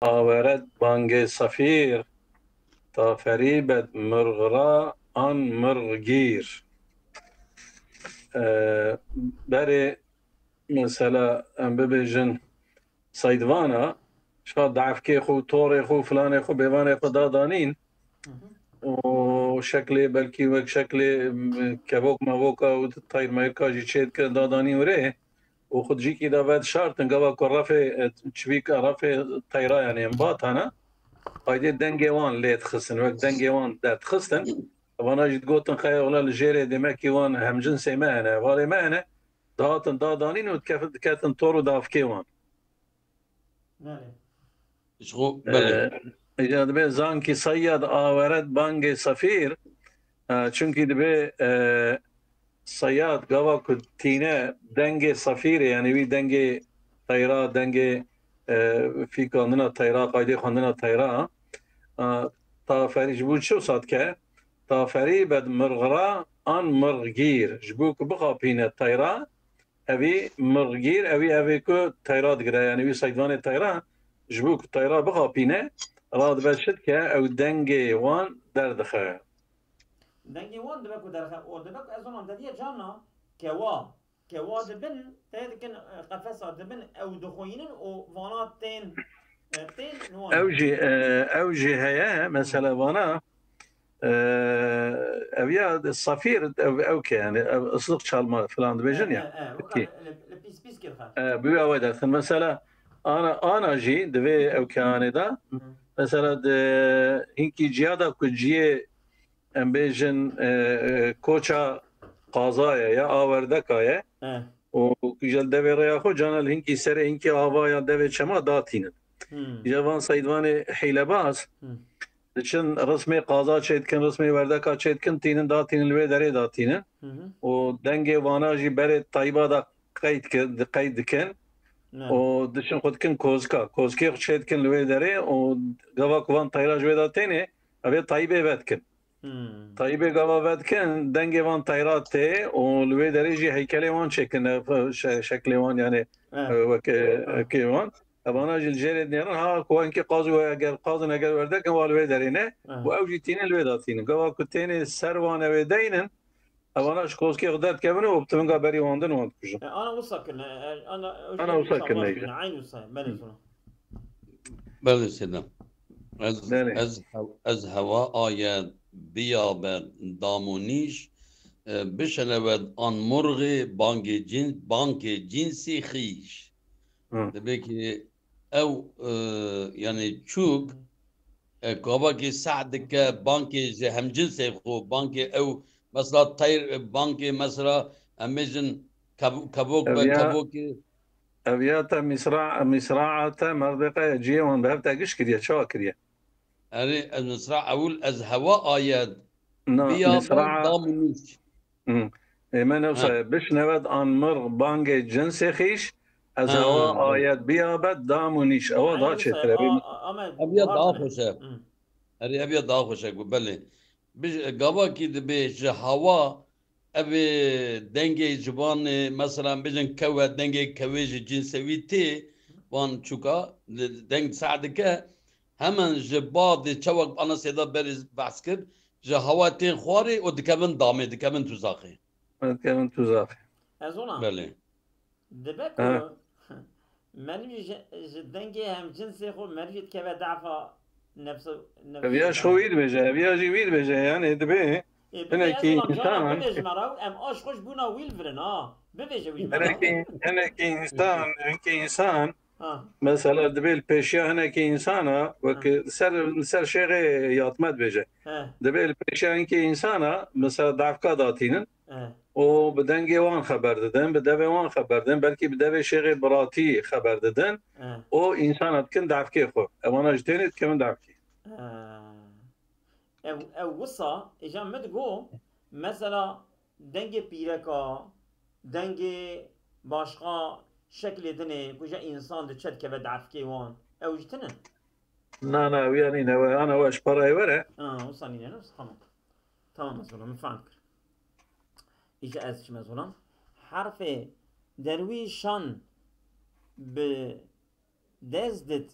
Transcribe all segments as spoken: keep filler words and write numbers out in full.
Aweret bangê sefîr, ta ferîbet mirxra an mirxgîr. E, berê mesela em bibêjin seydvana, şa dafkê xwe, torê xwe, filanê xwe, bêvanê xwe dadanîn û şeklê belkî wek şeklê, m, kevok mevoka û teyr meyrka jî çê dikirin dadanîn wê rê û xwe dijîkî de vedişartin, gava ku refê, e, çivîk refê teyra, yanî em batana, qaydê dengê wan lê dixistin, wek dengê wan derdixistin. Vana jî digotin, xeye wela li jêrê demekî wan hemcinsê me hene, hevalê me hene, dihatin dadanîn û dikef-, diketin tor û davkê wan. Belê. Ji xwe, belê. Ee, îca dibê zankî seyyad aweret bangê sefîr, e, çunkî dibê, e, seyyad gava ku tîne dengê sefîrê, yanî wî dengê teyra, dengê, e, fîkandina teyra, qaydê xwendina teyra, e, ta ferî ji bo çi wisa dike? Ta ferîbet mirxra an mirxgîr, ji bo ku bixapîne teyra, evî mirxgîr, evî evê ku teyra digire, yanî wî seydvanê teyra, ji bo ku teyra bixapîne, radibe çi dike, ew dengê wan derdixe. Dengê wan dibe ku derxe, û dibe ku ez ona dediye carna kewa, kewa dibin, tê dikin, e, qefesa dibin, ew dixwînin û vana tên, e, tên li wan. Ew jî, e, ew jî heye, mesela vana, e, ev ya safîr, ev, ew ke, yani, ev ıslık çalma falan dibêjin ya. E, e, e, weka Peki. li, li, li pîs, pîs kir xwe. E, bi wê awayê derxin. Mesela, ana, ana jî divê ew ke anê da. Hı. Mesela, di hinkî ciya da ku ciyê, em bêjin, e, e, koça qaza ye ya awerdeka ye. E. Û ku ji devê rêya xwe cana li hinkî serê hinkî ava ya devê çema datînin. Hmm. Îja van seydvanê hîlebaz, Hmm. diçin rismê qaza çêdikin, rismê werdeka çêdikin, tînin datînin, li wê derê datînin. Hı hı. Û dengê vana jî berê tayba da qeyd ki-, di-, qeyd dikin. Ne. Û diçin xwe dikin kozika. Kozikê xwe çêdikin li wê derê û gava ku van teyra ji wê de tênê, evê taybê vedikin. Hmm. Taybê gava vedikin, dengê van teyra tê û li wê derê jî heykelê wan çêkin, e, şe-, şeklê wan, yani, Evet. e, weke, Evet. weke wan. Evana jî li jêrê dinêrin, ha, ku enkî qaz û eger qaz in, eger werdek in, wa li wê derê ne, Evet. û ew jî tînin li wê de tînin. Gava ku tênê ser wan ew ê deynin, evana ji kozkê xwe derdikevin û bi tivinga berî wan din wan dikujin. E, ana wisa kirine, e, ana, Ana wisa kirine, şabaş işte. kirine, eyn wisa, belê Hı. zona. Belê Sedem. Ez, Belê. ez, hev-, ez hewa aye biya be dam û nîş, e, bişelewed an murxê bangê cin-, bangê cinsî xîş. Hı. Dibê ki ew, e, yani çûk, e, gavakê seh dike, bankê ji hemcinsê xwe, bankê ew, mesela teyr, e, bankê mesela em bêjin kev-, kevok Ev be, ya, kevokê. ev ya te misra, misraa te merdeqe ciyê wan bi hev te giş kiriye, çawa kiriye? Erê, ez misra ewil ez hewa aye Na, biya be misra dam û nîş. Hmm. Ê me ne Ha. wisa ye, bişnewed an mirx bangê cinsê xîş, ez Ha. hewa ayet biya be dam û nîş. Ewa Eyn da wisa çêtir ye, e, bî a, a, Ahmet, Ev ya buhar daha tine. xweş e. Hmm. Erê, ev ya daha xweş e, ku belê. Bij-, gavakî dibê ji hewa, ev ê dengê ciwanê, mesela, em bêjin kew e, dengê kewê ji cinsê wî tê, van çûka, de-, deng seh dike, hemen ji badê çawa ana sêda berê behs kir, ji hewa tên xwarê û dikevin damê, dikevin tuzaxê. Dikevin tuzaxê. Ez ona. Belê. Dibe ku Ha. merivî ji, ji dengê hemcinsê xwe merivî dikeve defa nefs-, Ev ya ji xwe nefsî wî dibêje, ev ya jî wî dibêje, yani dibê Ê, bibê hinekî ez ona cara insan bibêjime rew, em aş xwe ji bûna wî li vir in, ha. Bibêje wî ji me re. Hinekî, hinekî insan, hinekî insan, Ha. mesela dibê li pêşiya hinekî insana, wek Ha. ser, ser şêxê yatme dibêje. He. Dibê li pêşiya hinkî insana, mesela davka datînin. He. û bi dengê wan xeber didin, bi devê wan xeber didin, belkî bi devê şêxê biratî xeber didin He. û insana dikin davkê xwe. Ewana ji tênê dikevin davkê. He. Ew, ew wisa, êja min digo, mesela dengê pîreka, dengê başqa şeklê dinê, ku ji însan diçe dikeve davkê wan. Ew jî tune? Na, na, ew ya nîne, ew ana we ji parayê were. Ha, wisa nîne, ne? Tamam. Tamam, ez wela, min fehm kir. Îca ez çi, ez wela. Herfê derwîşan bi dest dit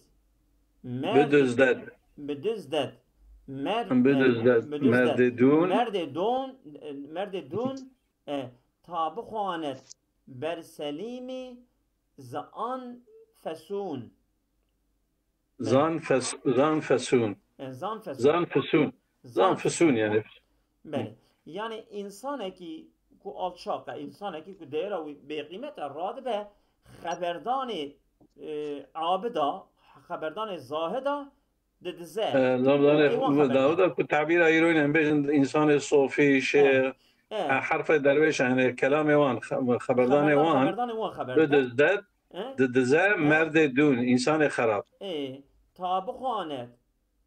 Merdê, bidizdet. Bidizdet. Mer-, bidizdet. E, bidizdet. Merdê dûn. Merdê dûn, e, merdê dûn, e, ta bixwanet ber Selîmî zan fesûn. Zan fes-, zan fesûn. E, zan fesûn. Zan fisûn. Zan fisûn yani. Belê. Yani insanekî ku alçaq e, insanekî ku değera wî bêqîmet e, radibe xeberdanê, e, abida, xeberdanê zahida didize. E, zabidanê Ê, wan xeberdan. Dawuda ku tabîra îroyne em bêjin insanê sofî, şêr, E, e, herfê derwêş, yani kelamê wan, xe-, xeberdanê wan, xeberdanê wan xeberde. Bidizdet, E? Didize, e, merdê dûn, insanê xerab. Ê, ta bixwanet,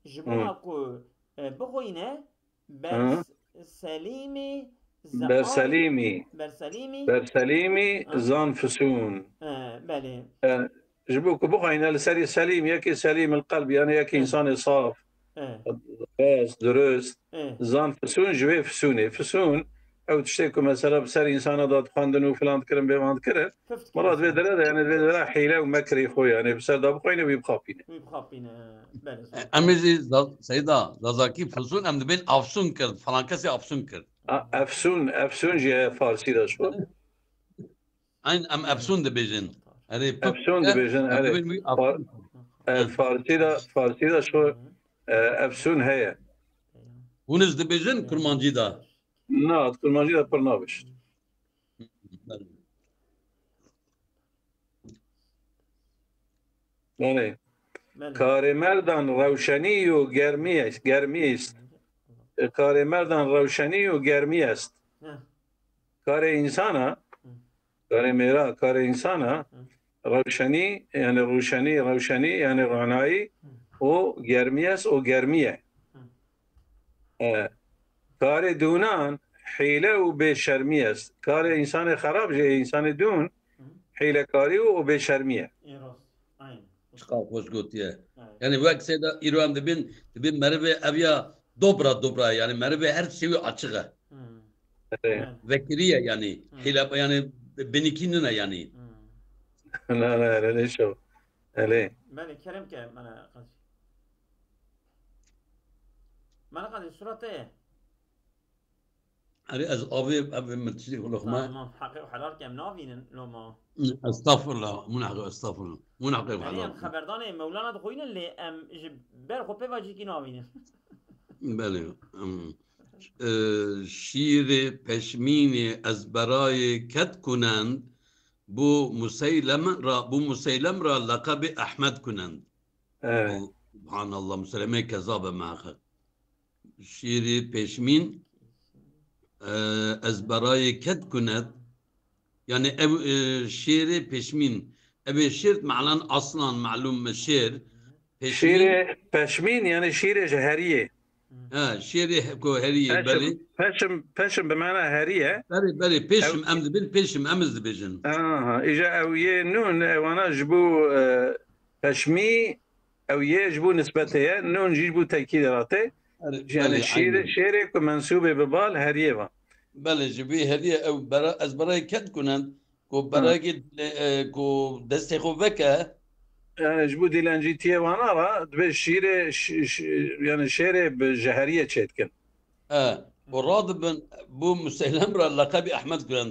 ji bona ku, e, bixwîne, ber Hı. Selîmî, ber Selîmî. Ber Selîmî. Ber Selîmî, zan fisûn. E, belê. E, ji bo ku bixwîne li serî Selîm, yekî Selîm el qelb, yani yekî Hı. Insanê saf. E. Rast, durust. E. Zan fisûn ji wê fisûnê. Fisûn, ew tiştê ku mesela bi ser insana da dixwendin û filan dikirin, bêvan dikirin. Mala divê dere de, yani divê dere hîle û mekrê xwe, yani bi ser da bixwîne wî bixapîne. Wî bixapîne, belê. E, em ê jî za-, Seyda, Zazakî fisûn, em dibên afsûn kir, falan kesê afsûn kir. A, efsûn, efsûn jî heye Farsî de ji xwe. Eyn em efsûn dibêjin. Erê, efsûn dibêjin, em erê. Dibên wî Far-, afsûn kir. E, Farsî de, Farsî de ji xwe, e, efsûn heye. Hûn iz dibêjin Kurmancî de? Na, di Kurmancî de pir nabêjin. Belê. Belê. Karê merdan rewşenî û germî est, germî est. E, karê merdan rewşenî û germî est. Heh. Karê însana, Hı. karê mêra, karê însana, Hı. rewşenî, yani rûşenî, rewşenî, yani ronayî Hı. û germî est û germî ye. Hı. E, karê dûnan hîle û bêşermî est. Karê însanê xerab jî, însanê dûn Hı. hîlekarî û bêşermî ye. Ê rast. Aynen. Çiqas xweş gotiye. Evet. Yani wek seyda îro em dibin, dibin merivê ev ya dobra dobra, yani merivê her şeyî açık e. Hmm. Evet. Vekiriye yani. Hmm. Hile, yani binikî nine yani. Hmm. Na, na, öyle ne şey. Öyle. Belê, kerem ke, mana qazî. Mana qazî, surete ye. Erê, ez avê, ev min tiştê xwe lixme. Tamam, heqê û helal ke em navînin, loma. Estağfurullah, min heqê, estağfurullah. Min heqê û helal. Em xeberdanê Mewlana dixwînin, lê em ji ber xwe pê ve cîkî navînin. Belê, em, e, şîrê peşmînê ez berayê ked kunend, bu Museylem ra, bu Museylem ra leqebê Ehmed kunend. Evet. Subhanallah, Museyleme kezab e meheqeq. Şêrê pêşmîn, e, ez berayê ked kunet. Yani ev, e, şêrê pêşmîn. Ev ê şêr me'nan aslan, malum şêr. Pêşmîn. Şêrê peşmîn, yani şêrê ji heriyê. Ha, şêrê he-, ku heriyê, peşim, belê. Peşim, peşim bi mana heriye. Belê, belê, pêşim, ew, em dibin pêşim, em iz dibêjin. Aha, îja ew yê nûn, ewana ji bo, e, peşmî, ew yê ji bo nisbetê ye, nûn jî ji bo tekîdê re tê. Erê, yani belê, şêrê, aynen. Şêrê ku mensûbê bi bal heriyê va. Belê, ji vî heriyê ew bera-, ez berayê ked kunen, ku Hı. Berayekî, e, ku destê xwe veke. Yani ji bo dîlencîtiyê wana re dibê şîrê, ş-, ş-, yani şêrê bi, ji heriyê çêdikin. E, û radibin bo Museylem re leqebî Ehmed kunen.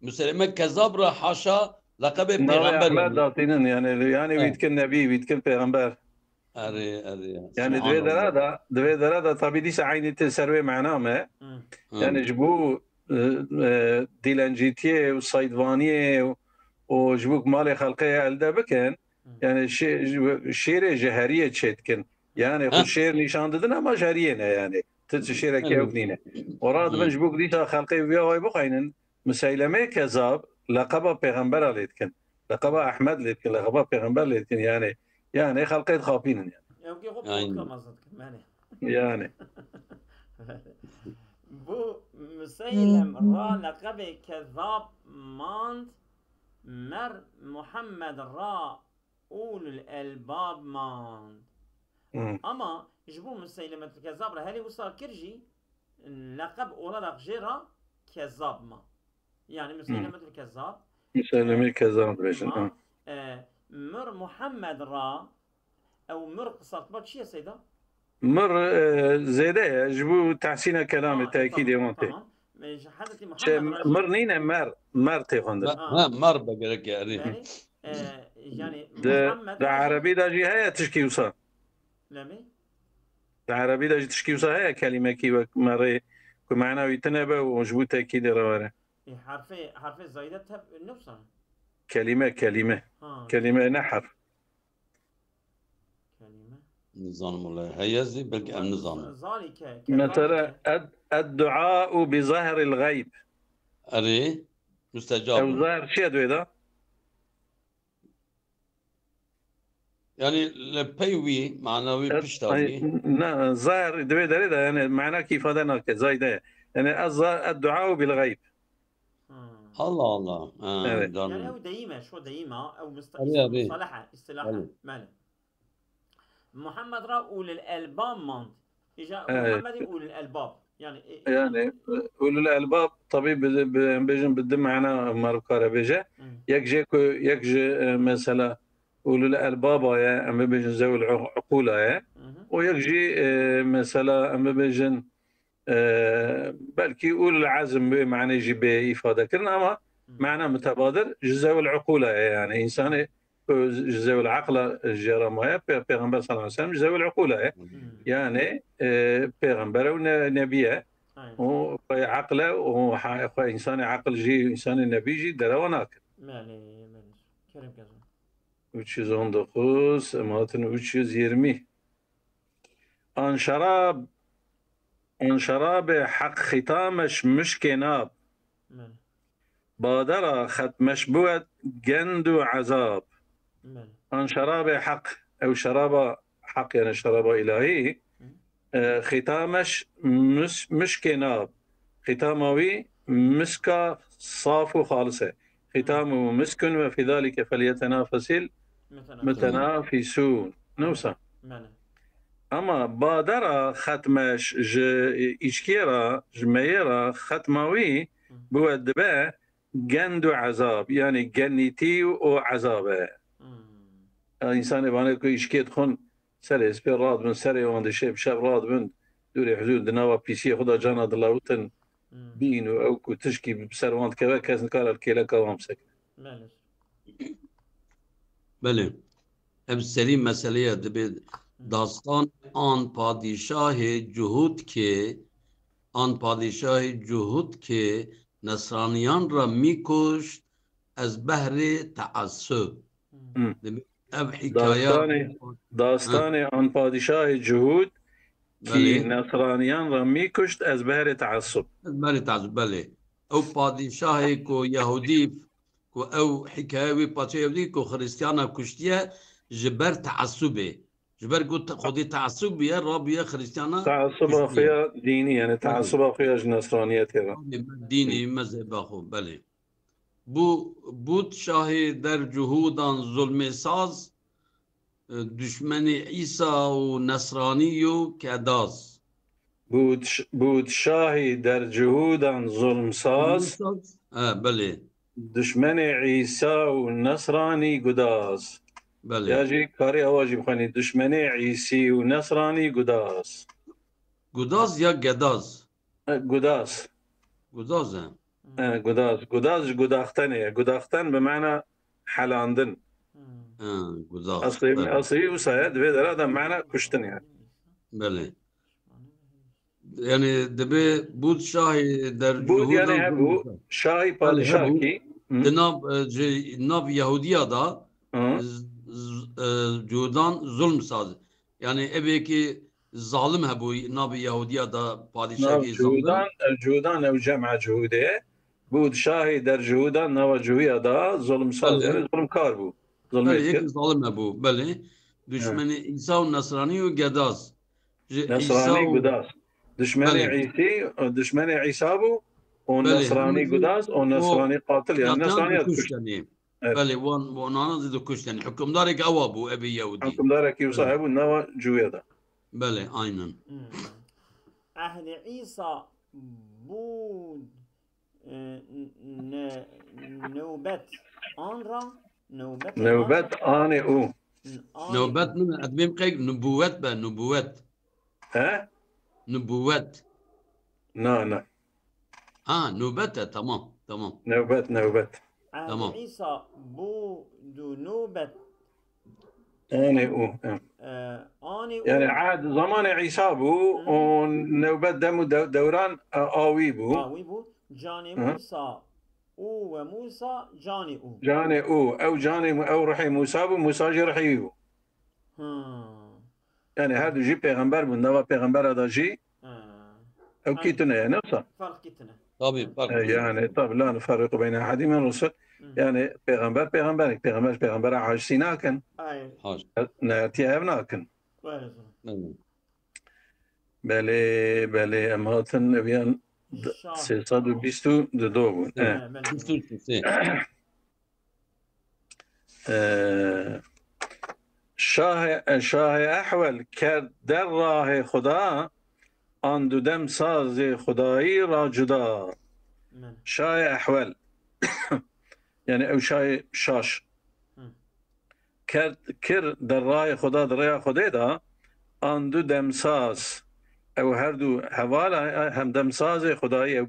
Museyleme Kezab re haşa leqebê pêxember. Navê Ehmed datînin, yani, yani wî dikin nebî, wî dikin pêxember. Erê, erê. Yani divê dera da, divê dera da tabî dîsa eynî tê ser wê mana me. Hı. Yani ji bo, e, e, dîlencîtiyê û saydvaniyê û, û ji bo malê xelkê elde bikin, Hı. Yani şê-, şêrê ji heriyê çêdikin. Yani xwe şêr nîşan didin ama ji heriyê ne yani. Ti, ti şêrekî ew nîne. Û radibin ji bo dîsa xelkê viya way bixweynin. Museylemê Kezab leqeba pêxembera lê dikin. Leqeba Ehmed lê dikin, leqeba pêxember lê dikin. Yani, yani xelkê dixapînin yani. Ew kê xwe provoka mezin dikin, yani. Yani. Bu Museylem ra leqebê Kezab mand, mer Muhammed ra Ulul Elbab mand. Hmm. Ama ji bo Museylemetul Kezab re herî wisa kir jî, leqeb olarak jê re Kezab ma. Yani Museylemetul Kezab. Museylemê Kezab dibêjin, ma, ha. E, mir Muhammed ra Ew mir qisartma çi ye Seyda? Mir e, zêde ye ji bo tehsîna kelamê, Ha, tekîdê tamam, wan tê. Tamam. E, ji Hezretî Şey, Muhammed re jî mir nîne, mer, mer tê xwendin. Ha, ha, mer be gerek e, erê. Berê, e, yani Di, Muhammed di re jî erebî de jî heye tişkî wisa. Lemê? Di erebî de jî tişkî wisa heye, kelîmekî wek merê ku mana wî tune be û ji bo tekîdê re were. E, harfê, harfê zayde tev ne wisa? Kelîme, kelîme. Ha. Kelîme ne harf. Kelîme. Nizanim wele. Heye zî belkî em nizanin. Zalike, ke Mesela zalike. ed, ed dua'u bi zahril gayb. Erê, müstecab. Ew zahr çi ye di wê de? Yani li pey wî, mana wî Ed, pişta ay, wî. ne, zahr di wê derê de yani mana ki ifade nake, zayde ye. Yani ez za-, ed dua'u bil gayb. Ha. Allah Allah. Ha, Evet. Yani canım. ew deyîm e, şo deyîm e, ew mista-, Tabii, abi. mustalaha, istilaha. Tabii. Belê. Muhammed ra ulul elbab mand. Îja Evet. Muhammedî ulul elbab. Yani, e, Yani ulul elbab tabi bi, bi, bêjin bi du mana meriv kare bêje. Hı. Yek jê ku, yek ji e, mesela ulul elbaba ye, em bibêjin zewil u-, uqula ye. Hı hı. O yek jî e, mesela em bibêjin e, belkî ulul azm wê manê jî bê ifade kirin ama Hı. mana mutabadir ji zewil uqula ye yani. Însanê ku ji zewil aqla jê re maye, Pê-, Pêxember sallallahu aleyhi ve sellem ji zewil uqula ye. Hı. Yani e, pêxember e û ne, nebî ye. Aynen. Û xwe aqle û ha-, xwe însanê aqil jî, însanê nebî jî derewa nakin. Belê, belê. Kerem kezim. Üç yüz on dokuz, em hatin üç yüz yirmi. An şerab, an şerabê heq xitameş mişkê nab. Belê. Badera xetmeş biwet gend û ezab. Belê. An şerabê heq, ew şeraba heq yani şeraba îlahî, e, xitameş mis-, mişkê nab. Xitama wî miska saf û xalis e. Xitamuhu miskun ve fî zalike felyetenafesil Mutenafis. mutenafisûn. Ne wisa? Belê. Ama badera xetmeş ji îçkiyê re, ji meyê re xetma wî Hı. biwet dibe gend û ezab. Yani genîtî û ezab e. Hı. Ya însanê vanê ku îşkê dixwin, serê spê radibin, serê wan dişê bi şev radibin, dûrê huzûr di nava pîsiyê xwe de cana dilewtin, Hı. bîn û ew ku tişkî bi ser wan dikeve, kes nikare li kêleka wan bisekine. Belê. Belê. Ev serî meseleye dibe dastan an padîşahê Cuhûd ke, an padîşahê Cuhûd ke nesraniyan ra mî kuşt ez behrê teessub. Hı. Dibe ev hîkaya Dastanê, dastanê an padîşahê Cuhûd ki Belê. nesraniyan ra mî kuşt ez behrê teessub. Belê, tazî, belê. Ew padîşahê ku Yehûdî, ku ew hîkaye wî paçê Yehûdî ku Xrîstiyana kuştiye ji ber teessubê. Ji ber ku te-, xwedî teessub bûye, rabûye Xrîstiyana Teessuba kuştiye. Xwe ya dînî, yani teessuba xwe ya ji nesraniyetê re. Dînî, mezheba xwe, belê. Bu, bût şahê der cuhûdan zulmê saz, e, duşmenê Îsa û Nesranî yo kedaz. Bût, bût şahî der cuhûdan zulmsaz, E, belê. duşmenê Îsa û Nesranî gudaz. Belê. Ya jî karî ewa jî bixwenî, duşmenê Îsî û Nesranî gudaz. Gudaz ya gedaz? E, gudaz. Gudaz e. E, gudaz. Gudaz ji gudaxtenê ye. Gudaxten bi mana helandin. Hı. Ha, gudaz. Eslî, Belê. eslî wisa ye. Di vê dera de mana kuştin ye. Belê. Yani dibe bût şahê der Bût yani cuhûdan hebû, zulmê saz. şahî Belê, padîşah hebû. kî. Hı? Di nav, e, ji nav Yehûdiya da Hı. z-, z-, e, cuhûdan zulm saz. Yani evê ki zalim hebû nav Yehûdiya da Nav padîşahê zalim. Cuhûdan, ev cuhûdan ew cema cuhûdê. Bût şahî der cuhûdan nava cuhûya da zulmsaz, Belê. yani zulmkar bû. Zulmê Belê, kir. yek zalim hebû, belê. Duşmenê Îsa û Nesranî û gedaz. Ji Îsa Nesranî û gudaz. Duşmenê Belê. Îsî, duşmenê Îsa bû û Belê, Nesranî hemî jî gudaz û o Nesranî qatil, yani Yatiyan Nesranîya dikuşt kuşt. yani. Evet. Belê, wan, wan ana zî dikuşt yani. Hukimdarek ewa bû, evê Yehûdî. Hukimdarekî wisa Belê. hebû nava cuhûya da. Belê, aynen. Hmm. Ehlê Îsa bû, e, ne, newbet an ra, newbet Newbet anê û. Nobet min, ez dibêm qey nubûwet be, nubûwet. He? Nubûwet. Na, na. Ha, nobet e, tamam, tamam. Newbet, newbet. Tamam. Îsa bû du nobet. Anê û. He. E, anê Yani û. ad zamanê Îsa bû Hı. û newbet dem û dew- dewran e, a wî bû. Ha, wî bû. Canê Hı. Musa û we Musa canê û. Canê û. Ew canê mu ew ruhê Musa bû, Musa jî ruhê wî bû. Hı. Yani her du jî pêxember bûn. Nava pêxembera da jî Ha. ew kî tune ye, ne wisa? Farq kî tune. Tabii, fark E, ediyor. Yani tabi la nuferriqu beyne ehadî min rusul. Hı. Yani pêxember pêxember, pêxember pêxembera aciz nakin. Ay. Haş. Nertiye ev nakin. Were zor. Evet. Belê, belê, em hatin eviyan Şah. sê sed û bîst û du bû. Evet. E. He, belê. Bîst û üç, sê. Ee, Şahê, Şahê Ehwel kerd der rahê Xuda, an du dem sazê Xudayî ra cuda. Belê. Şahê Ehwel, yani ew şahê şaş, Hı. kerd, kir der rahê Xuda, di rêya Xudê da, an du dem saz, ew her du hevala, hem dem sazê Xudayî, ew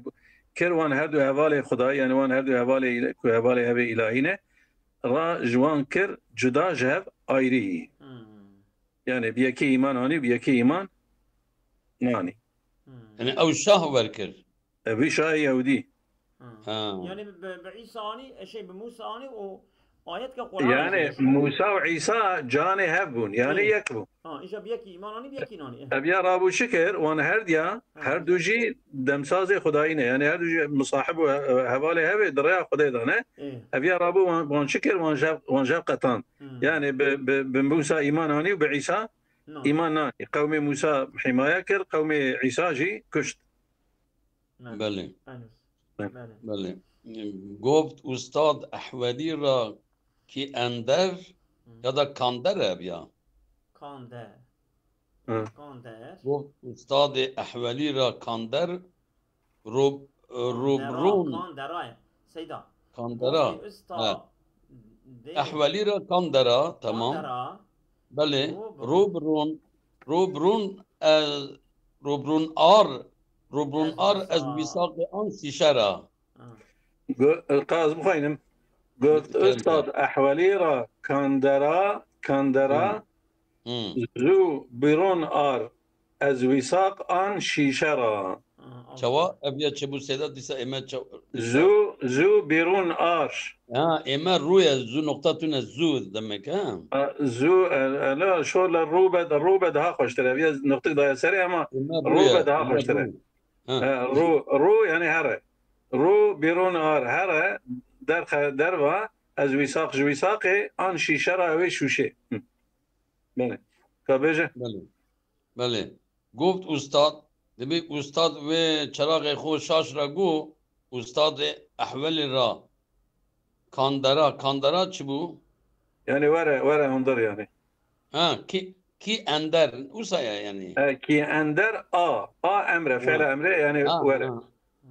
kir wan her du hevalê Xudayî, yani wan her du hevalê îla-, ku hevalê hevê îlahî ne, ra ji wan kir cuda, ji hev ayrî. Hmm. Yani bi yekî îman anî, bi yekî îman nanî. Hmm. Yani ew şah wer kir. E, vî şahê Yehûdî. Hmm. Ha. Yani bi, bi Îsa anî, e, şey, bi Musa anî û ayet ke Quran Yani jî. Musa û Îsa canê hev bûn. Yani Ê. yek bûn. Ha, îja bi yekî îman anî, bi yekî nanî. Ev ya rabû çi kir? Wan her diya, Ha. her du jî demsazê Xudayî ne. Yani her du jî misahib û he-, hevalê hevê di rêya Xudê de ne. Ê. Ev ya rabû wan, wan çi kir? Wan jev, wan jev qetand. Hmm. Yani bi, bi, bi Musa îman anî û bi Îsa No. îman nanî. Qewmê Musa himaya kir, qewmê Îsa jî kuşt. Belê. Belê. Belê. Belê. Belê. Belê. Goft Ustad Ehwelî ra ki ender ya da kander e ev ya. Kander. Hı. Kander. Goft Ustadê Ehwelî ra kander rob, Kandera, robrûn Kandera ye. Seyda. kandera. Goftê usta Ha. dê Ehwelî ra kandera, tamam. Kandera. Belê. Robrûn. Robrûn. Robrûn ez, robrûn ar. Robrûn Ez ar ez wîsaq. wîsaqê an şîşe ra. Ha. Go-, qaz bixwînim. Got Belê. Ustad Ehwelî ra kandera, kandera, Hı. zû bîrûn ar, ez wîsaq an şîşe ra. Ha, Çawa? Ev ya çebû Seyda dîsa ême çaw. Zû, zû bîrûn ar. Ha, ême rûye, zû noqta tune, zû demek, ha? A, zû, e, e, ne, şo le rûbe, rûbe daha xweştir e. Ev ya noqtik daye serê ama Ême rûbe rûye, daha ême xweştir e. rû. Ha. E, rû, rû yani here. Rû bîrûn ar here, derxe derva, ez wîsaq ji wîsaqê, an şîşe ra ew ê şûşê. Hı. Belê. Ka bêje? Belê. Belê. Goft ustad, dibê ustad wê çeraxê xwe şaş ra got, ustadê Ehwelî ra kandera, kandera çi bû? Yani were, were hundir yani. Ha, ki, ki ender, usa ya yani. E, ki ender a, a emre, Ha. fele emre yani Ha, were. Ha.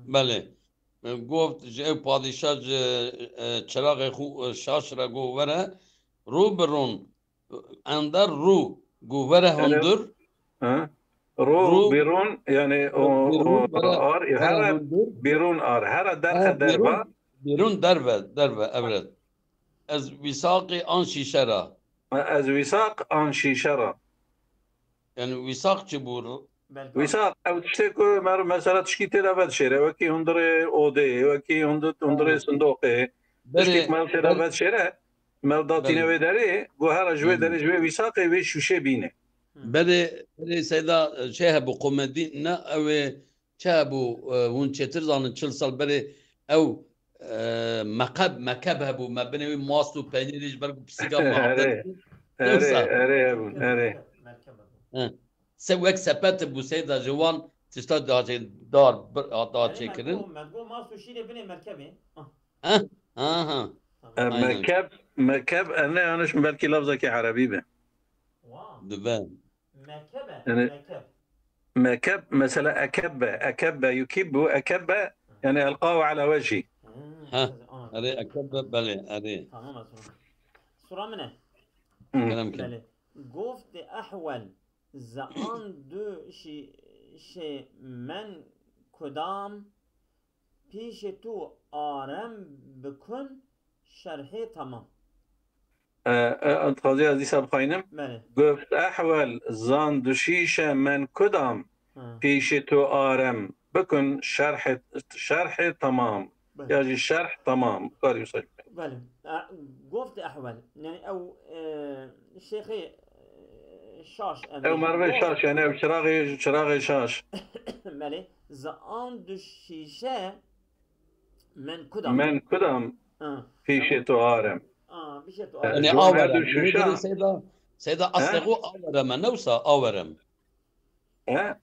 Belê. E, goft ji ew padîşa ji, e, çiraxê xwe, e, şaş re got were, rû bi rûn, ender rû, got were Yani hundir. Ha? Rû Rû- bîrûn yani o, Bîrûn, o were, ar, were here hundir. bîrûn ar, here derxe Ha, derva. Bîrûn, bîrûn derve, derve, evet. Ez wîsaqê an şîşe ra. Ez wîsaq an şîşe ra. Yani wîsaq çi bû? Belka. Wîsaq, ew tiştê ku mer mesela tişkî tê de vedişêre, wekî hundirê odê, wekî hundir, hundirê sindoqê. Tiştê Berê, ku mer tê de berê, vedişêre, mer datîne Belê. wê derê, got here ji wê Hmm. derê ji wê wîsaqê wê şûşê bîne. Berê, berê Seyda, e, şey hebû, komedî ne, ew ê çi hebû, e, hûn çêtir zanin, çil sal berê ew, e, mekeb, mekeb hebû, me binê wî mast û peynîrî ji ber ku pisîka me Erê, afet bû. erê, Yoksa- erê hebûn, erê. Merkebe bû. He. Se wek sepet bû Seyda, ji wan tişta da çê-, dar, bir, da Erê, çêkirin. me got, me got mast û şîrê binê merkebê. Ah, Ha? Ha, ha. Tamam. E, Aynen. Mekeb, mekeb, ene yanlış belkî lafzekî erebî be. Wow. Dibe. Mekebe, Yani- mekeb. Mekeb, mesela ekebbe, ekebbe, yukibbu, ekebbe, yani elqahu ala wejhi. Hmm, Ha, ana. Erê, ekebbe, belê, erê. Tamam, ez ona. Sura min e. Kerem kin. Belê. Goftê ehwel, ze an du şîşe men kudam, pîşê tu arem bikun şerhê tamam. E, e, dixwazî ez dîsa bixwînim. Belê. Goft ehwel, zan du şîşe men kudam, Ha. pîşê tu arem bikun şerhê, şerhê tamam. Belê. Ya jî şerh tamam. Karî wisa jî. Belê. E, goftê ehwel. Yani ew, e, şêxê, e, şaş em Ew bêjin. mervê Goft. şaş, yani ew çiraxê, çiraxê şaş. Belê. Ze an du şîşe men kudam. Men kudam Ha. pîşê tu arem. Ha, pîşê tu E, arem. Yani ji wan her awerem. du Wê şûşa. derê Seyda, Seyda He? eslê xwe awerem e, ne wisa awerem. He?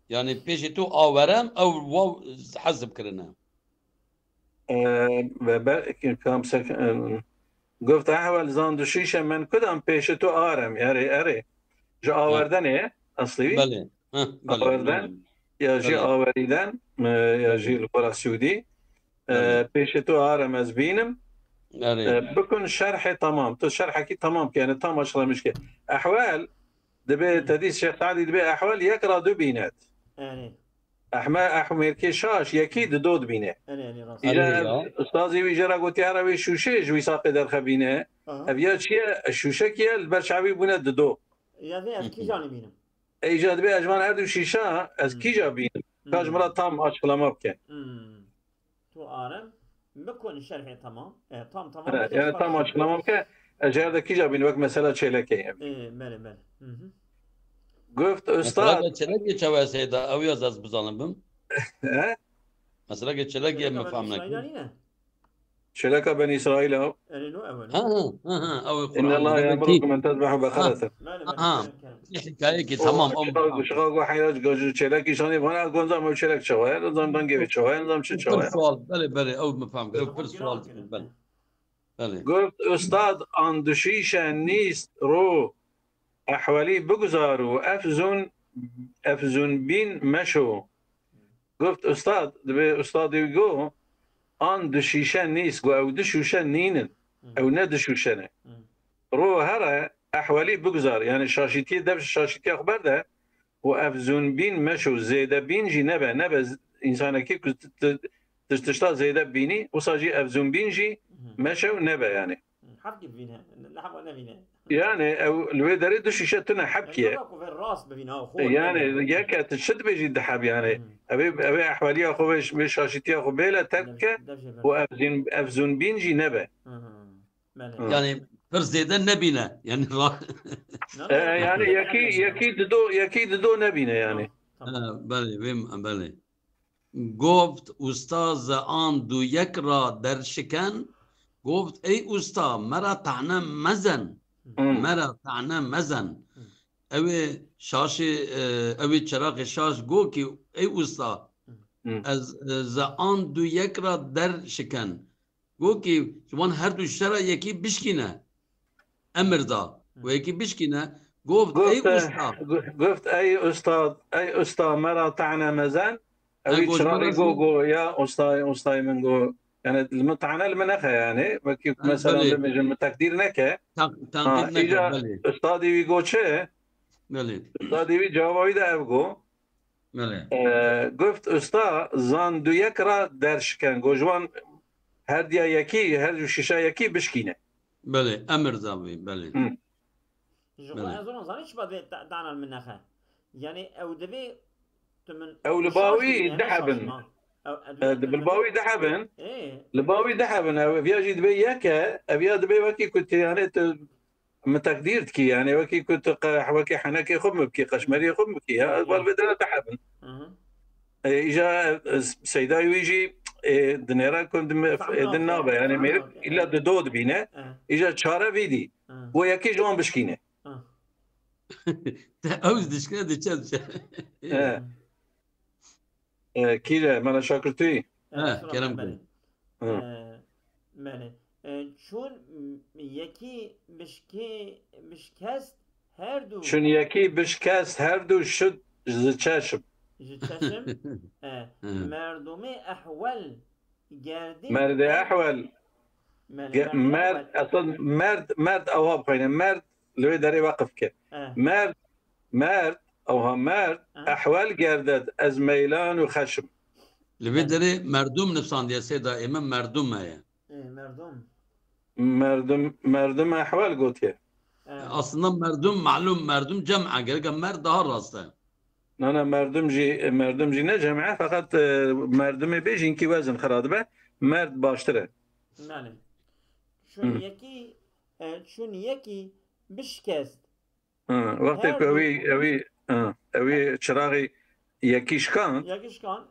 Yani pêşê tu awerem, ew waw hezf kirine. E, ve be-, kam sek-, e, goft ehwel zan du şîşe men kudam pêşê tu arem. Erê, erê. Ji Ha. awerdenê, eslî wî? Belê. Heh, belê, Awerden, belê. ya jî Belê. awerîden, e, ya Belê. jî li gora Sûdî. E, Belê. pêşê tu arem ez bînim. Erê. E, bikun şerhê tamam. Tu şerhekî tamam ke, yani tam açıklamış ke. Ehwel, dibe Hı. tedîs Şêx Sadî dibe ehwel yek ra du bînet. Erê. Ehme-, ehmêrkê şaş, yekî di do dibîne. Erê, erê, rast. Îja Erê ev ya. ustazê wî jê re gotiye, here wê şûşê ji wî saqê derxebîne. Aha. Ev ya çi ye? Şûşekî ye, li ber çavî bûne di do. Ya vê ez Hı hı. kîjan bînim? Ey, îja dibê ez ji van her du şîşa ez Hı. kîja bînim? Ka ji min re Hı. tam açıklama bike. Hı. Tu arem bikun şerhê tamam. E, tam tamam He, bike yani tam şerhê. açıklama bike. Ez ji her de kîja bînim? Wek mesela çêlekê ye. E, belê, belê. Hı hı. Goft Mesela ustad. ke çêlekê çawa Seyda, ew ya ez bizanim bim. He? Mesela ke çêlekê Çêleka min Benî fam Îsraîla nekim. nîne? Çêleka Benî Îsraîl ew. Erê no ew e, no. Ha, ha, ha, ha, ew ê Qur'an Inna Allah dibê ya'murukum ki. an tezbehu Ha, beqareten. Belê, belê, ha. kerem, kerem. Hikayekî O tamam, o şixa, tamam. şixa go heyra go-, çêlekî şanî vana gonza me çêlek çawa ye, nizam rengê wê çawa ye, nizam çi Pir çawa ye. sual, belê, belê, ew min fam kir, ew pir Tamam, sual kiran dikir, kirin. belê. Belê. Goft ustad an du şîşe nîst ro ehwelî biguzar û efzûn, efzûn bîn meşo. Goft ustad, dibê ustadê wî go, an du şîşe nîst, go ew du şûşe nînin. Hı. Ew ne du şûşe ne. Hı. Ro here ehwelî biguzar, yani şaşîtiyê dev ji şaşîtiya xwe berde û efzûn bîn meşo, zêde bîn jî nebe, nebe z-, însanekî ku t-, t-, tiş-, tişta zêde bînî, wisa jî efzûn bîn jî Hı. meşew nebe yani. Hı, hevkî bivîne, ne heva nevîne. Yani ew li wê derê du şîşe tune hevkî ye. Yani, weka ku vê rast bivîne, ha, xwe Yani nevîne. yeke tu çi dibêjî di heb yani. Hı. Ev ê, ev ê ehweliya xwe vê, vê şaşîtiya xwe bêle terk Dev-, ke dev jê û ver. efzûn, efzûn bîn jî nebe. Hı hı. Belê. Hı. Yani pir zêde nebîne. Yani ra- Ne, E, ne, yani ne, yekî, ne, ne. yekî dido, yekî dido nebîne yani. Tamam, tamam. Ha, belê, vê, belê. Goft ustaz an du yek ra derşiken, goft ey usta, mera tahne mezen, Hmm. mera tahne mezen. Hmm. Ew ê şaşê, e, ew ê çiraxê şaş go ki ey usta, Hmm. ez, e, ze an du yek ra derşiken. Go ki ji wan her du şera yekî bişkîne. Emir da. Wê yekî bişkîne. Goft, ey usta. Goft, ey usta, ey usta, mera tahne mezen. Ha, Ew ê go ji me çiraxê re go, zî- go, ya ustayê, ustayê min go. Yani li min tahne li min nexe yani. Wekî Ha, mesela belê. bibêjin min tekdîr neke. Tan-, Ha, tanqîd neke, îca belê. ustadê wî go çi? Belê. Ustadê wî cewaba wî de ev go. Belê. E, goft usta zan du yek ra derşiken. Go ji wan her diya yekî, her du şîşa yekî bişkîne. Belê, emir da wî, belê. Hı. Ji xwe Belê. ez wan zanî çi ba divê ta-, tana min nexe. Yani ew divê tu min Ew li şaş bawî bibîne, ne dihebin. şaşma. Ew, ew E, divê di tu bil min bawî dihebin. Ê. Li bawî dihebin. Ev, ev ya jî divê yek e. Ev ya divê wekî ku tu, yani tu min tekdîr dikî, yani wekî ku tu qe-, wekî henekê xwe min bikî, qeşmeriyê xwe min bikî, ya, ez Ya. wan vê dera dihebin. Hı hı. E, îja, e, seydayê wî jî, e, dinêre ku dim-, Fehmna e, din nabe, yani fehmna mêrik fehmna illa di do dibîne, Hı. îja çare vî dî. Hı. Bo yekê ji wan bişkîne. Hı. Te ew dişkine diçe diçe. He. Hı. E, kî re, mela Şakirtûyî? E, Ha, Resul kerem Ahmed, kir. belê. Hı. E, belê. E, çûn, m-, yekî bişkê-, bişkest her du. Çûn yekî bişkest her du şit ji çeşm. Ji çeşm, e, Hı. merdumê ehwel gerdî Merdê ve ehwel. Merd, merd, esas merd, merd ewa bixwîne. Merd li wê derê weqif ke. Merd, merd, ewa merd, ehwel gerdet, ez meylan û xeşim. Li vê derê merdum nivsandiye, sêda ê min merdum heye. Ê, merdum. Merdum, merdum ehwel gotiye. E, aslında merdum, malum, merdum cem e. Gereka merd daha rast e. Na, na, merdum jî, merdum jî ne cem e, feqet, e, merdumê bê jî hinkî wezin xira dibe. Merd baştir e. Belê. Çûn yekî, e, çûn yekî bişkest. Ha, wextê ku ewî, ewî, ha, ewî çiraxê yekî şikand. Yekî şikand.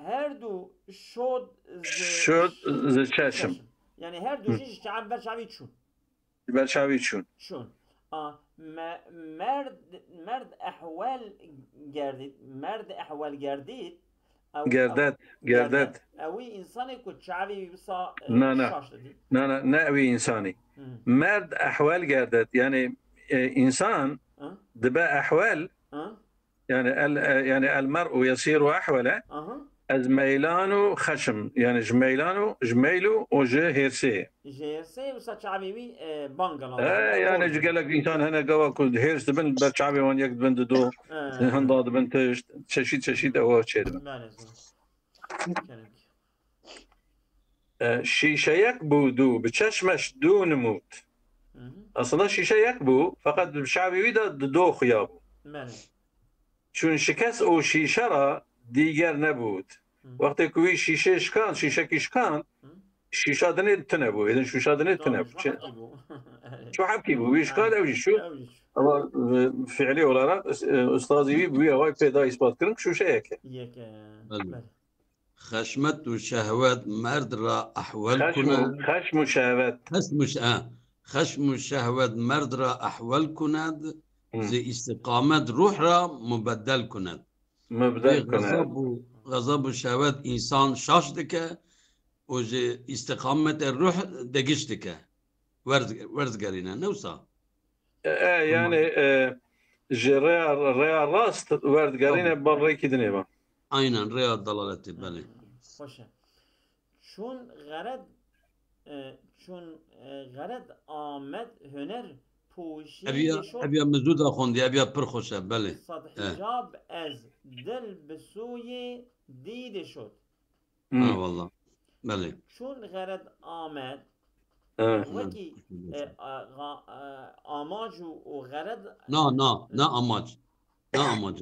Her du şod zi, şod zi çeşim. Çeşim. Yani her du jî ji çav-, ber çavî çûn. Ji ber çavî çûn. Çûn. A, me-, merd, merd ehwel gerdît, merd ehwel gerdît, Ew, gerdet, ew, gerdet. Gerdet. Ew wî însanê ku çavê wî wisa, e, na, na, şaş didî. Na, na, ne ew wî însanî. Hı. Merd ehwel gerdet. Yani, e, însan dibe ehwel. Hı. Yani el, e, yani el mer'u yasiru ehwele. Aha. Ez meylan û xeşim. Yani ji meylan û, ji meyl û, û ji hêrsê. Ji hêrsê wisa çavê wî, e, bang gela. E, yani ji gelek însan hene gava ku hêrs dibin, ber çavê wan yek dibin dido, hinda dibin tişt, çeşît çeşît ewa çêdibin. Belê. E, şîşeyek bû dû, bi çeşmeş dû nimût. Aslında şîşe yek bû, feqet bi çavê wî de dido xuya bû. Belê. Çûn şikest û şîşe ra dîger nebût. Hı. Wextê ku wî şîşê şikand, şîşekî şikand, hı, şîşa dinê tune bû. Êdin şûşa dinê tune bû. Çi-, çi hebkî bû. Wî şikand, ew jî şû. Ew jî şû. Ama, e, fiilî olarak, e, ustazî wî bi wî awayî pê da îspat kirin ku şûşeyek e. Yek e. Belê. Belê. Xeşmet û şehwet merd ra ehwel kune. Xeşm û, xeşm û şehwet. Xeşm û ş-, e, xeşm û şehwet merd ra ehwel kunet, hı, zê îstiqamet ruh ra mubeddel kunet. Mubeddel kunet. Zê xezab û, xezab û şehwet însan şaş dike û ji îstiqametê ruh degiş dike. Werz-, werz gerîne, ne wisa? E, e, yani, e, ji rêya, rêya rast werdigerîne, tamam, bar rêkî dinê ve. Aynen, rêya dalaletê, belê. Xweş e. Çûn xered, e, çûn, e, xered amed huner poşî. Eviya, eviya min zû da xwendî, eviya pir xweş e, belê. Sad hicab ez dil bi soyê dîdê şot. Hmm. Ha, wallah. Belê. Çûn xered amed, ha, wekî, e, a, ga-, e, amac û, û xered. Na, na, ne amac. Ne amac.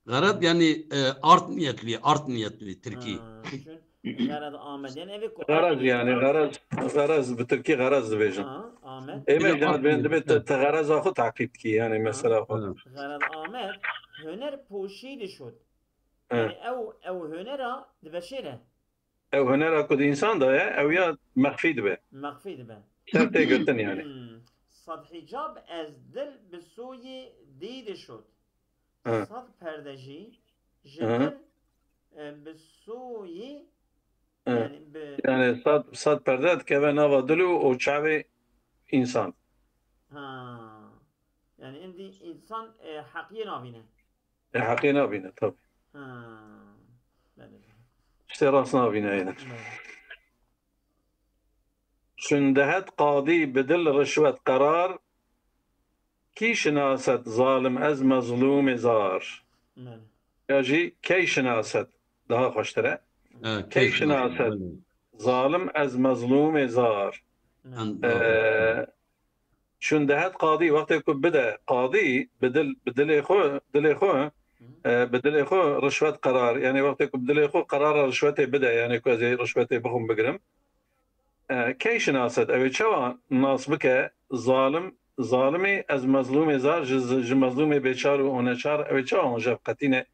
Xered yani, e, art niyetli, art niyetli Tirkî. Ha, çûn xered amed. Yani ev ku xered yani, xered, xered bi Tirkî xered dibêjin. Ha, amed. Ê me, yani, ben dibe te, te xereza xwe taqîb dikî, yani, mesela xwe. Ha. Xered amed, huner poşî dişot. He. Yani ew, ew hunera dibe şêre. Ew hunera ku di însan de ye, ew ya mexfî dibe. Mexfî dibe. Ser tê girtin yani. Hmm. Sad hicab ez dil bi soyê dî de şot. He. Sad perde jî ji, he, dil, e, bi soyê, he, yani bi, yani sad, sad perde dikeve nava dil û, û çavê însan. Ha. Yani îndî însan, e, heqiyê navîne. E, heqê nabîne, tabii. Ha, belê, belê. İşte rast nabîne yani. Belê. Çün dehet qadî bi dil rişwet qerar, kî şinaset zalim ez mezlûmê zar? Belê. Ya jî key şinaset daha xweştir e. Evet, key şinaset zalim ez mezlûmê zar. Belê. Ee, Çün dehet qadî, wextê ku bide qadî, bi dil, bi dilê xwe, dilê xwe, e, bi dilê xwe rişwet qerar, yani wextê ku bi dilê xwe qerara rişwetê bide, yani ku ez ê rişwetê bixwim bigirim. E, key şinaset, ew ê çawa nas bike, zalim, zalimî, ez mezlûmê zar, ji, ji mezlûmê bêçar û neçar, ew ê çawa wan jev qetîne,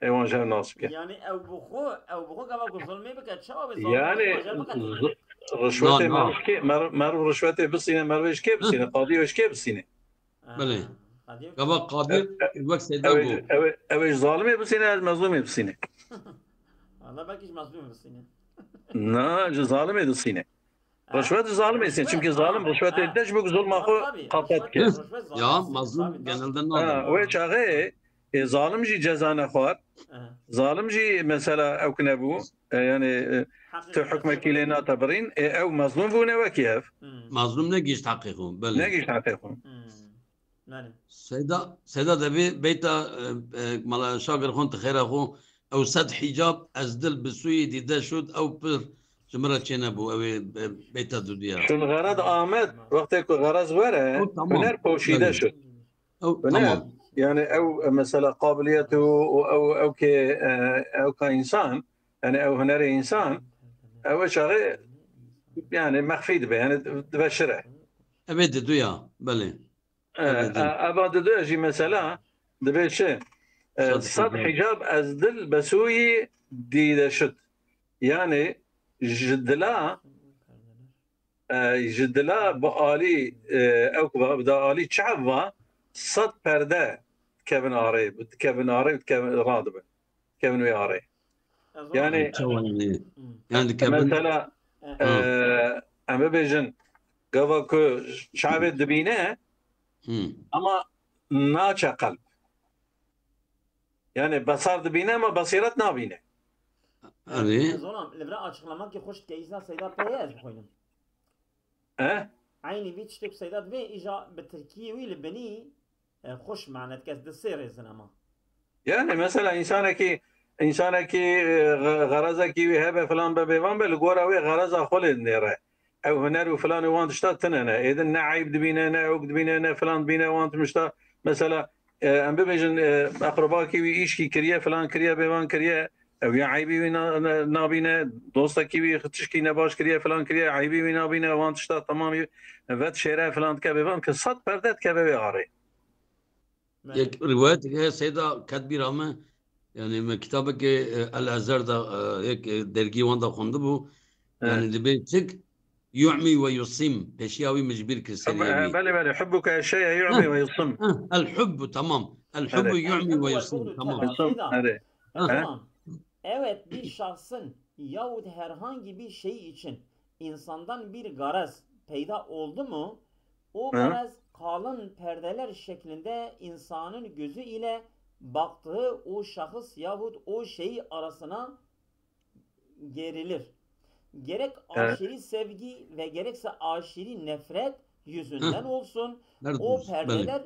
ê wan jev nas bike. Yani ew bi xwe, ew bi xwe gava ku zulmê bike, çawa wê zalim, yani, wan jev biqetîne? Rişwetê, na, na, merv kê, merv, merv rişwetê bisîne, merv ê ji kê bisîne, qadî wê ji kê bisîne? Ha, belê. Qadî wê. Gava qadî, e, e, wek Seyda got. Ew ê, ew ê, ew ê ji zalimê bisîne, ez mezlûmê bisîne. Valla belkî ji mezlûmê bisîne. Na, ji zalimê disîne. Rişwet ji zalimê sîne. Çünkü zalim rişwetê de ji bo zulma xwe qate dike. Ya, mazlum genelde nade. Ha, wê çaxê Ê zalim jî ceza nexwar. Aha. Zalim jî mesela ew ki nebû. E, yani e, tu Heqîqet hukmekî lê nate birîn. Ê ew mezlûm bû ne wekî ev. Hmm. Mazlûm negihişt heqê xwe. Belê. Negihişt heqê xwe. Hmm. Belê. Seyda, Seyda debê beyta e, e, mala şagir xwe tu xêra xwe. Ew sed hicab ez dil bi sûyî dîde şud ew pir ji min re çênebû. Ew ê e, beyta dudiya. Şun xerez amed. Wextê ku xerez were, Ew tamam. Huner poşîde Belê. Şud. Ew Huner, tamam. Yani ew e, mesela qabiliyet û û ew ew ke e, ew ka insan, yani ew hunerê insan, ew e çaxê yani mexfî dibe, yani dibe şire. Ev ê diduya, belê. E, Ev ê din. E, eva diduya jî mesela dibe çi? E, Sed sed hicab. Hicab ez dil besûyî dîde şit. Yani ji dila e, ji dila bi alî e, ew ku bi alî çav va sed perde kevin arê, kevin arê û kevin radibin. Kevin wê arê. Yani, çawa yani? Hmm. Yani dikevin. Mesela e, em bibêjin gava ku çavê dibîne Hmm. ama naçe qelb. Yani besar dibîne ama basîret nabîne. Erê. Zolam, li vira açıklamakî xweş dike, îzna Seyda pê ye ez bixwînim. E? Eynî vî tiştê ku Seyda dibê, îja bi tirkiyê wî li binî e, xweş mane dike, ez di sê rêzin ema. Yani mesela insanekî, insanekî e, xe- xerezekî wî hebe filan be bêvan be, li gora wê xereza xwe lê dinêre. Ew huner û filan û wan tişta tine ne. Êdin ne eyb dibîne, ne ewk dibîne, ne filan dibîne, wan tişta. Mesela e, em bibêjin e, eqribakî wî îşkî kiriye, filan kiriye, bêvan kiriye. Ew ya eybî wî na- na- nabîne, dostekî wî tişkî nebaş kiriye, filan kiriye, eybî wî nabîne, wan tişta temamî vet şêre filan dike bêvan ke sed perde dikeve wê arê. Belê. Yek rivayet heye Seyda ket bîra me, yani me kitabeke e, El Ezer da e, yek e, dergî wan da xwendibû. Evet. Yani dibê çik yu'mi ve yusim, peşiya wî min ji bîr kir seriyê wî. Belê, belê. Hubbuke şeye yu'mi ve yusim. Heh, el hubbu, tamam. El hubbu yu'mi ve yusim, tamam. Yusim, erê. Tamam. Evet, bir şahsın yahut herhangi bir şey için insandan bir garaz peyda oldu mu, o garaz kalın perdeler şeklinde insanın gözü ile baktığı o şahıs yahut o şey arasına gerilir. Gerek aşırı sevgi ve gerekse aşırı nefret yüzünden olsun, o perdeler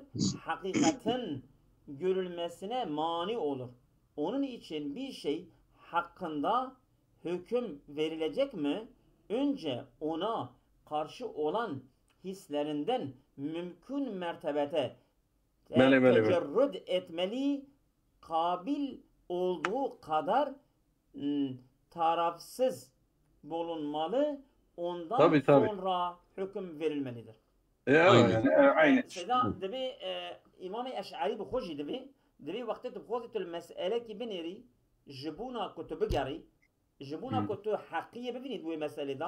hakikatin görülmesine mani olur. Onun için bir şey hakkında hüküm verilecek mi? Önce ona karşı olan hislerinden mümkün mertebede te- Belê, belê, belê. Tecerrüd etmeli, kabil olduğu kadar m, tarafsız bulunmalı, ondan Tabii, tabii. sonra hüküm verilmelidir. Ya, Aynen. Yani, e, aynı. Seyda, dibê e, Îmamê Eş'erî bi xwe jî dibê, dibê wextê tu bi xwe tu li meselekî binêrî, ji bona ku tu bigerî, ji bona Hı. ku tu heqiyê bibînî di wê meselê de,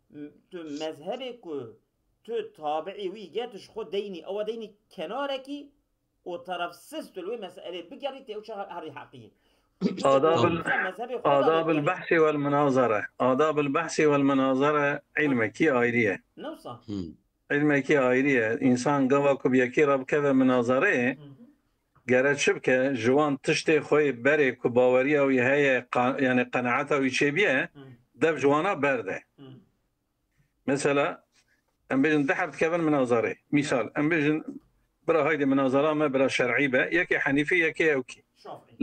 m, tu mezhebê ku tu tabi'î wî, ge tu ji xwe deynî, ewa deynî kenarekî û tarafsız tu li wê meselê bigerî, tê ew çaxa herî heqiyê. Adab el, mezhebê xwe de adab el lê behsi vel munazara. Adab el behsi vel munazara ilmekî ayrı ye. Ne wisa? Hmm. İlmekî ayrı ye. İnsan gava ku bi yekî re bikeve munazareyê, Hı hı. gere çi bike? Ji wan tiştê xwe yê berê ku baweriya wî heye, qa- yani qenaeta wî çêbiye, Hı. dev ji wana berde. Hı. Mesela, em bêjin du heb dikevin minazarê. Misal, em bêjin bira haydê minazara me bira şer'î be, yekê henîfî, yekê ewkî. Şafîî.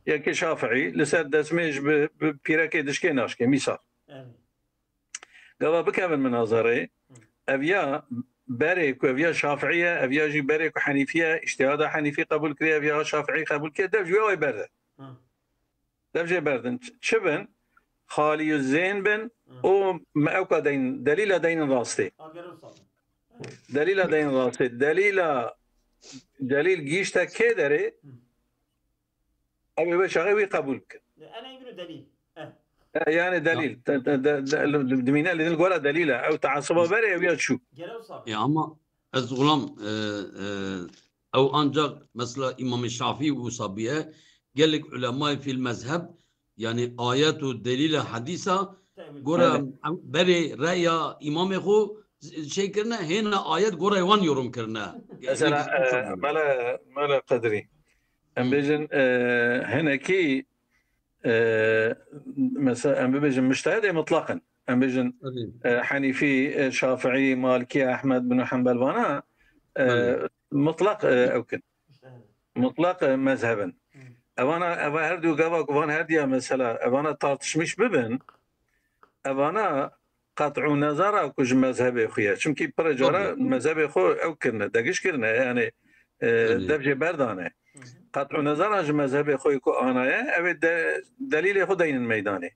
Yekê şafîî, li ser destmêj bi, bi pîrekê dişkê naşkê. Misal. Evet. Gava bikevin minazarê, Hı. ev ya berê ku ev ya şafîî ye, ev ya jî berê ku henîfî ye, îştihada henîfî qebûl kiriye, ev ya şafîî qebûl kiriye, dev ji wê ay berde. Hı. Dev jê berdin. Ç- Çi bin? Xalî û zên bin. Hı. Û me ewka deyn, delîla deynin rastê. Agero sal. Delîla deynin rastê. Delîla, delîl gihîşte kê derê? Hı. Ew ê wê çaxê wî qebûl bikin. Ene îbnu delîl. Eh. E, yani delîl. Te- te- de- de- Dimîne li din gora delîla. Ew teasuba berê ew ya çû. Gero sal. Ya ama ez gulam e, e, Ew ancak mesela Îmamê Şafîî wisa bûye, gelek ulemayê fîl mezheb, yani ayet û delîla hedîsa Tevil. Gora Evet. Ew berê reya îmamê xwe z- şey kirine, hêna ayet gora wan yorum kirine. Mesela, Gelek e, mele, mele Qedrî. Em bêjin, e, hinekî, e, mesela, em bibêjin mujtehidê mutlaq in. Em bêjin, e, Henîfî, e, Şafiî, Malikî, Ehmed bin Hanbel vana, e, mutlaq, e, ew kin. Mutlaq, e, mezheb in. Evana, eva her du gava ku van her diya mesela, evana tartışmış bibin, evana qet'û nezara ku ji mezhebê xwe ye. Çimkî pire cara mezhebê xwe ew kirine, degiş kirine, yani, e, dev jê berdane. Qet'û nezara ji mezhebê xwe ku anaye, ew ê de, delîlê xwe deynin meydanê.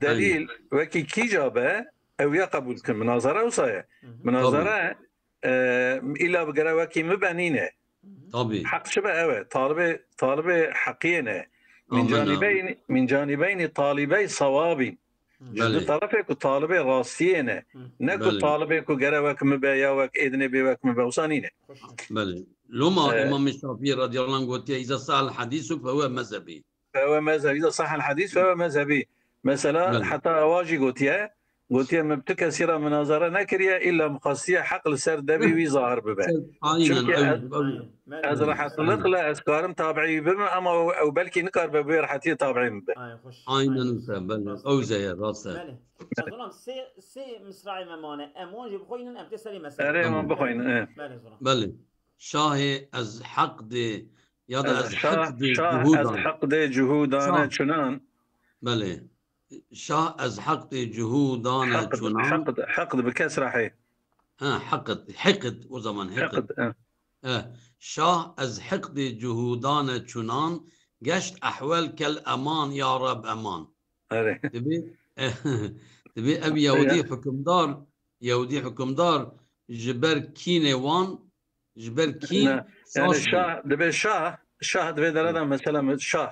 Delîl wekî kîca be, ew ya qebûl kin. Minazara wisa ye. Minazara, e, îla bi gere wekî min be nîne. Tabî. Heq çi be ew e. Talibê, talibê heqiyê ne. Min Amin, amin. Canîbeyn, min canîbeynî talîbey sewabîn. Ji du Belê. Terefê ku talibê rastiyê ne. Ne ku Belê. Talibê ku gere wek min be ya wek êdinê bê wek min be. Wisa nîne. Belê. Loma Ee, Îmam Şafî radiyallahu anh gotiye, "Îza sahel hadîsu fehuve mezhebî." Fehuve mezhebî. Îza sahel hadîs fehuve mezhebî. Mesela Belê. Heta ewa jî gotiye. Gotiye, "Min bi tu kesî re minazere nekiriye, îlla min xwestiye heq li ser devî wî zahir bibe." Aynen, Çimkî ew, ez, ew, Aynen. Belê. Ez rehetlik le ez karim tabiî bibim, ama ew, ew belkî nikaribe bi wê rehetiyê tabiî min be. Ay, hoş. Aynen Ay, öyle, belê. Rast. Ew zeye, rast e. Belê. Zolam, sê, sê misraê me mane. Em wan jî bixwînin, em tê serê meselê. Erê, Tamam. Wan bixwînin, e. Belê, Zolam. Belê. Şahê ez heq dê, ya da E, ez şah, heq dê şah, ez cuhûdan. Heq dê cuhûdane Şah. Çunan. Belê. Şah ez heq dê cuhûdane Heqd, çunan. Heqd, heqd bi kesra hê. Ha, heqd, heqd o zaman heqd. Heqd, e. E, şah ez heqdê cuhûdane çunan, geşt ehwel kel eman ya Reb eman. Erê. Dibê, dibê ev Yahudî Ya. Hukimdar, Yahudî hukimdar ji ber kînê wan, ji ber kîn Ne, yani saz şah, dibê şah, şah dibê dereda mesela min şah.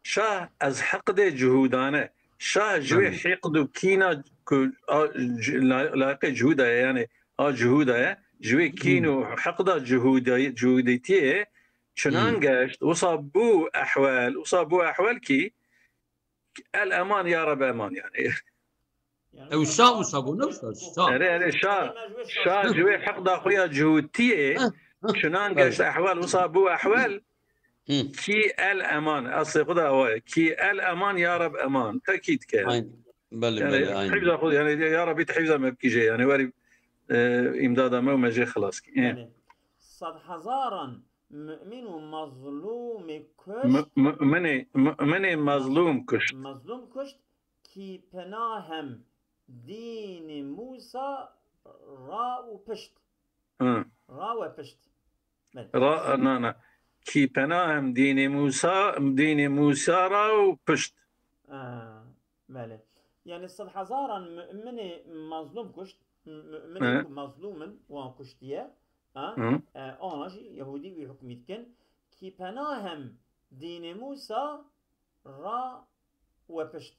Şah ez heqdê cuhûdane. Şah ji wê Tabii. Heqd û kîna ku a, c-, la-, layiqê cuhûda ye, yani a cuhûda ye. Ji wê kîn Hmm. û heqda cuhûda-, cuhûdîtiyê çinan Hmm. geşt, wisa bû ehwel, wisa bû ehwel kî el eman ya Reb eman yani. Ew şah wisa bû, ne wisa şah. Erê, erê, şah, şah ji wê heqda xwe ya cuhûdîtiyê Heh, heh, çinan belê. Geşt ehwel, wisa bû ehwel Hı. Kî el eman, eslê xwe de ewa ye. Kî el eman ya Reb eman. Tekîd ke. Aynen. Belê, Yani belê, aynen. Hifza xwe, yani ya Rabbi te hifza me bikîje. Yani werî, e, îmdada me û me jê xilas kî. E. Yani, sedhezaran mu'min û mazlûmê kuşt. Mu-, mu'minê, mu'minê mazlûm kuşt. Mazlûm kuşt, kî penahem dînê Musa ra û pişt. Hı. Ra we pişt. Belê. Ra, na, na. Kî penahem dînê Musa, dînê Musa ra û pişt. Ha, belê. Yani sed hezaran mu'minê mazlûm kuşt, mu'minê Hı. Ku mazlûm in, wan kuştiye. Ha? Hı. E, ana jî Yahudî wî hukmî dikin. Kî penahem dînê Musa ra we pişt.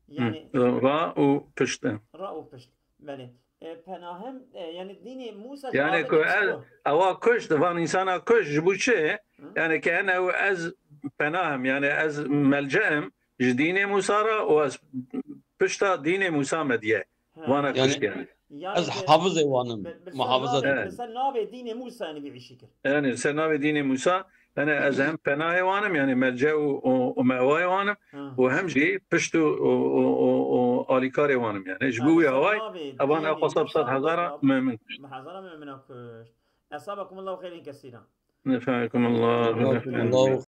Hı. Yani Ra û pişt, e. Ra û pişt. Belê. E, penahem, e, yani dînê Musa Yani cevabê ku de ez, çi ewa kuşt, van însana kuşt, ji bo çi? Hı. Yani ke hene ew ez penahem, yani ez melceim ji dînê Musa ra û ez pişta dînê Musa me diye. He. Vana Yani kuşt yani. Yani Ez ki, hafizê wan im, bi, bi ser muhafaza navê, dikim. Bi ser navê dînê Musa yani vî îşî kir. Yani ser navê dînê Musa, yani ez hem penahê wan im, yani melce û, û, û mewayê wan im, Ha. Û hem jî pişt û, û, û, û, û alîkarê wan im yani. Ji bo Yani wî ser haway, navê evan dînê ew qasab Musa sed hezara kuşt. Mumin kuşt. Hezara mumina kuşt. Esabakumullahu xeyrên kesîra. Nefakumullah, Jazakumullahu nefakumullah.